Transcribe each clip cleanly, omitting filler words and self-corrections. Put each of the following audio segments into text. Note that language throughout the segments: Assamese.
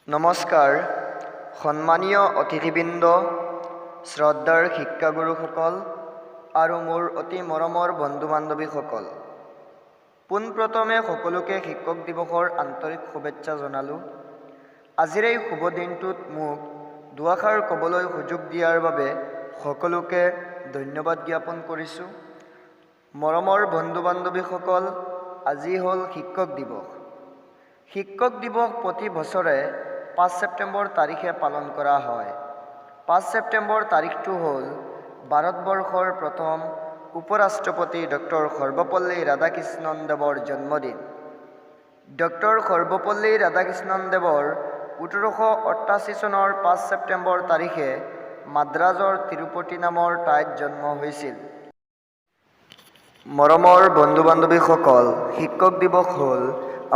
নমস্কাৰ, সন্মানীয় অতিথিবৃন্দ, শ্ৰদ্ধাৰ শিক্ষাগুৰুসকল আৰু মোৰ অতি মৰমৰ বন্ধু বান্ধৱীসকল। পোনপ্ৰথমে সকলোকে শিক্ষক দিৱসৰ আন্তৰিক শুভেচ্ছা জনালোঁ। আজিৰ এই শুভ দিনটোত মোক দুআষাৰ ক'বলৈ সুযোগ দিয়াৰ বাবে সকলোকে ধন্যবাদ জ্ঞাপন কৰিছোঁ। মৰমৰ বন্ধু বান্ধৱীসকল, আজি হ'ল শিক্ষক দিৱস। শিক্ষক দিৱস প্ৰতি বছৰে 5 ছেপ্টেম্বৰ তাৰিখে পালন কৰা হয়। 5 ছেপ্টেম্বৰ তাৰিখটো হ'ল ভাৰতবৰ্ষৰ প্ৰথম উপ ৰাষ্ট্ৰপতি ডক্টৰ সৰ্বপল্লী ৰাধাকৃষ্ণন দেৱৰ জন্মদিন। ডক্টৰ সৰ্বপল্লী ৰাধাকৃষ্ণন দেৱৰ 1888 চনৰ 5 ছেপ্টেম্বৰ তাৰিখে মাদ্ৰাজৰ তিৰুপতি নামৰ ঠাইত জন্ম হৈছিল। মৰমৰ বন্ধু বান্ধৱীসকল, শিক্ষক দিৱস হ'ল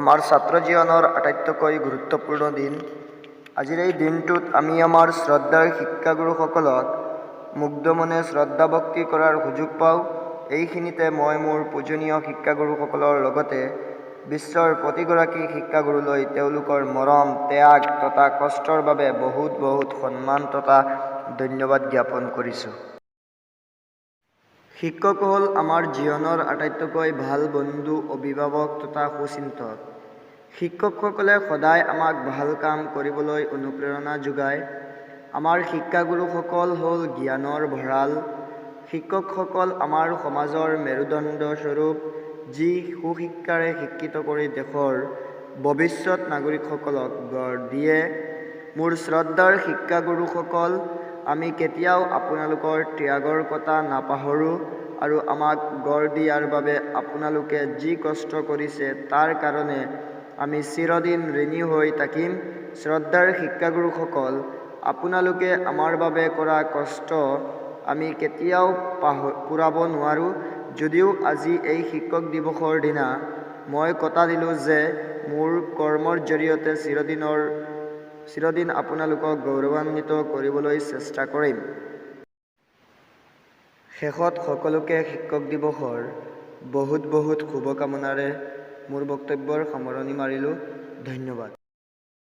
আমাৰ ছাত্ৰ জীৱনৰ আটাইতকৈ গুৰুত্বপূৰ্ণ দিন। আজিৰ এই দিনটোত আমি আমাৰ শ্ৰদ্ধাৰ শিক্ষাগুৰুসকলক মুগ্ধ মনে শ্ৰদ্ধা ভক্তি কৰাৰ সুযোগ পাওঁ। এইখিনিতে মই মোৰ পূজনীয় শিক্ষাগুৰুসকলৰ লগতে বিশ্বৰ প্ৰতিগৰাকী শিক্ষাগুৰুলৈ তেওঁলোকৰ মৰম, ত্যাগ তথা কষ্টৰ বাবে বহুত বহুত সন্মান তথা ধন্যবাদ জ্ঞাপন কৰিছোঁ। শিক্ষক হ'ল আমাৰ জীৱনৰ আটাইতকৈ ভাল বন্ধু, অভিভাৱক তথা সুচিন্তক। শিক্ষকসকলে সদায় আমাক ভাল কাম কৰিবলৈ অনুপ্ৰেৰণা যোগায়। আমাৰ শিক্ষাগুৰুসকল হ'ল জ্ঞানৰ ভঁৰাল। শিক্ষকসকল আমাৰ সমাজৰ মেৰুদণ্ড স্বৰূপ, যি সুশিক্ষাৰে শিক্ষিত কৰি দেশৰ ভৱিষ্যত নাগৰিকসকলক গঢ় দিয়ে। মোৰ শ্ৰদ্ধাৰ শিক্ষাগুৰুসকল, আমি কেতিয়াও আপোনালোকৰ ত্যাগৰ কথা নাপাহৰোঁ আৰু আমাক গঢ় দিয়াৰ বাবে আপোনালোকে যি কষ্ট কৰিছে, তাৰ কাৰণে আমি চিৰদিন ঋণী হৈ থাকিম। শ্ৰদ্ধাৰ শিক্ষাগুৰুসকল, আপোনালোকে আমাৰ বাবে কৰা কষ্ট আমি কেতিয়াও পূৰাব নোৱাৰোঁ যদিও আজি এই শিক্ষক দিৱসৰ দিনা মই কথা দিলোঁ যে মোৰ কৰ্মৰ জৰিয়তে চিৰদিন আপোনালোকক গৌৰৱান্বিত কৰিবলৈ চেষ্টা কৰিম। শেষত সকলোকে শিক্ষক দিৱসৰ বহুত বহুত শুভকামনাৰে মোৰ বক্তব্যৰ সামৰণি মাৰিলোঁ। ধন্যবাদ।